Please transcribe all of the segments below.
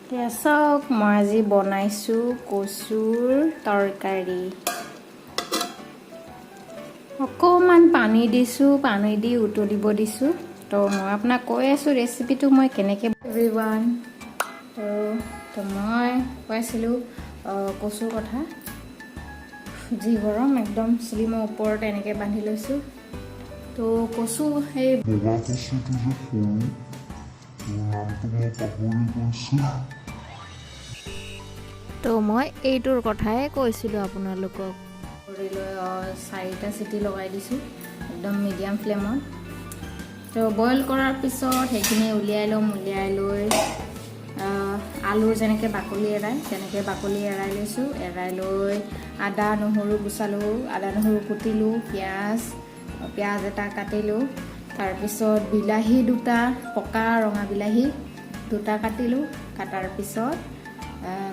এতিয়া চাওক, মই আজি বনাইছোঁ কচুৰ তৰকাৰী। অকণমান পানী দিছোঁ, পানী দি উতলিব দিছোঁ। তো মই আপোনাক কৈ আছোঁ ৰেচিপিটো মই কেনেকৈ। এভৰিৱান, তো মই কৈ আছিলোঁ কচুৰ কথা। যি গৰম, একদম চুলি মই ওপৰত এনেকৈ বান্ধি লৈছোঁ। তো কচু সেই বগা কচুটো যে সৰু, তোৰ নামটো মই পাহৰি গৈছোঁ। তো মই এইটোৰ কথাই কৈছিলোঁ আপোনালোকক। কৰি লৈ চাৰিটা চিটি লগাই দিছোঁ একদম মিডিয়াম ফ্লেমত। তো বইল কৰাৰ পিছত সেইখিনি উলিয়াই ল'ম। উলিয়াই লৈ আলুৰ যেনেকৈ বাকলি এৰাই, তেনেকৈ বাকলি এৰাই লৈছোঁ। এৰাই লৈ আদা নহৰু গুচালোঁ, আদা নহৰু কুটিলোঁ, পিঁয়াজ এটা কাটিলোঁ। তাৰপিছত বিলাহী দুটা, পকা ৰঙা বিলাহী দুটা কাটিলোঁ। কাটাৰ পিছত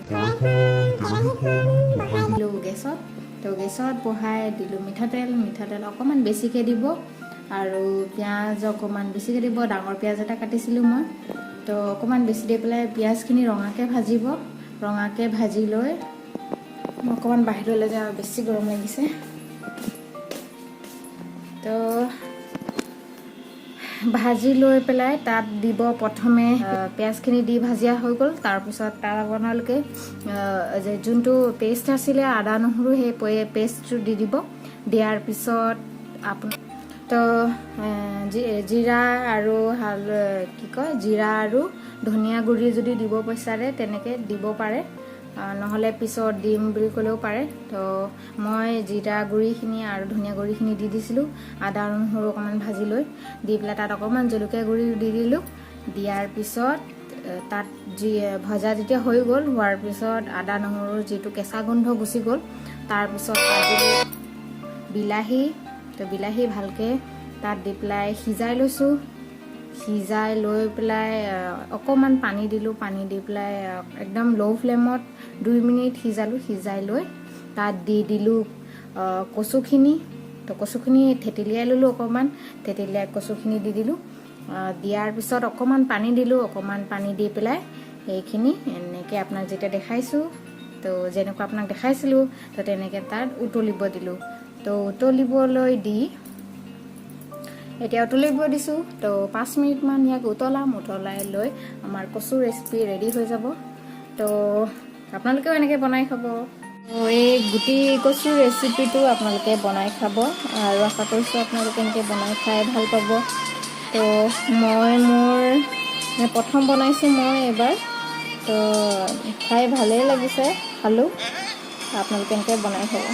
কেৰাহীখন বহাই দিলোঁ গেছত। তো গেছত বহাই দিলোঁ মিঠাতেল। মিঠাতেল অকণমান বেছিকৈ দিব আৰু পিঁয়াজ অকণমান বেছিকৈ দিব। ডাঙৰ পিঁয়াজ এটা কাটিছিলোঁ মই। তো অকণমান বেছি দি পেলাই পিঁয়াজখিনি ৰঙাকৈ ভাজিব। ৰঙাকৈ ভাজি লৈ, মই অকণমান বাহিৰলৈ যাওঁ, বেছি গৰম লাগিছে। তো ভাজি লৈ পেলাই তাত দিব প্ৰথমে পিঁয়াজখিনি দি ভাজিয়া হৈ গ'ল। তাৰপিছত তাত আপোনালোকে যে যোনটো পেষ্ট আছিলে আদা নহৰু, সেই পেষ্টটো দি দিব। দিয়াৰ পিছত তো জিৰা আৰু কি কয়, জিৰা আৰু ধনিয়া গুড়ি যদি দিব বিচাৰে, তেনেকৈ দিব পাৰে, নহ'লে পিছত দিম বুলি ক'লেও পাৰে। তো মই জিৰা গুড়িখিনি আৰু ধনিয়া গুড়িখিনি দি দিছিলোঁ। আদা নহৰু অকণমান ভাজি লৈ দি পেলাই তাত অকণমান জলকীয়া গুড়ি দি দিলোঁ। দিয়াৰ পিছত তাত যি ভজা যেতিয়া হৈ গ'ল, হোৱাৰ পিছত আদা নহৰুৰ যিটো কেঁচা গোন্ধ গুচি গ'ল, তাৰপিছত তাত দিলোঁ বিলাহী। তো বিলাহী ভালকৈ তাত দি পেলাই সিজাই লৈছোঁ। সিজাই লৈ পেলাই অকণমান পানী দিলোঁ। পানী দি পেলাই একদম ল' ফ্লেমত 2 মিনিট সিজালোঁ। সিজাই লৈ তাত দি দিলোঁ কচুখিনি। তো কচুখিনি থেতেলিয়াই ল'লোঁ অকণমান। থেতেলিয়াই কচুখিনি দি দিলোঁ। দিয়াৰ পিছত অকণমান পানী দিলোঁ। অকণমান পানী দি পেলাই সেইখিনি এনেকৈ আপোনাক যেতিয়া দেখাইছোঁ, তো যেনেকুৱা আপোনাক দেখাইছিলোঁ, তো তেনেকৈ তাত উতলিব দিলোঁ। তো উতলিবলৈ দি এতিয়া উতলিব দিছোঁ। তো 5 মিনিটমান ইয়াক উতলাম। উতলাই লৈ আমাৰ কচু ৰেচিপি ৰেডি হৈ যাব। তো আপোনালোকেও এনেকৈ বনাই খাব। তো এই গুটি কচুৰ ৰেচিপিটো আপোনালোকে বনাই খাব আৰু আশা কৰিছোঁ আপোনালোকে এনেকৈ বনাই খাই ভাল পাব। তো মই মোৰ মানে প্ৰথম বনাইছোঁ মই এইবাৰ। তো খাই ভালেই লাগিছে, খালোঁ। আপোনালোকে এনেকৈ বনাই খাব।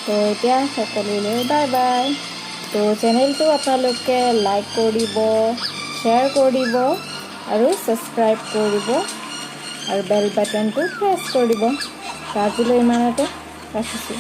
তো এতিয়া সকলোলৈ বাই বাই। তো চেনেলটো আপোনালোকে লাইক কৰিব, শ্বেয়াৰ কৰিব আৰু ছাবস্ক্ৰাইব কৰিব আৰু বেল বাটনটো প্ৰেছ কৰি দিব। তো আজিলৈ ইমানতে ৰাখিছোঁ।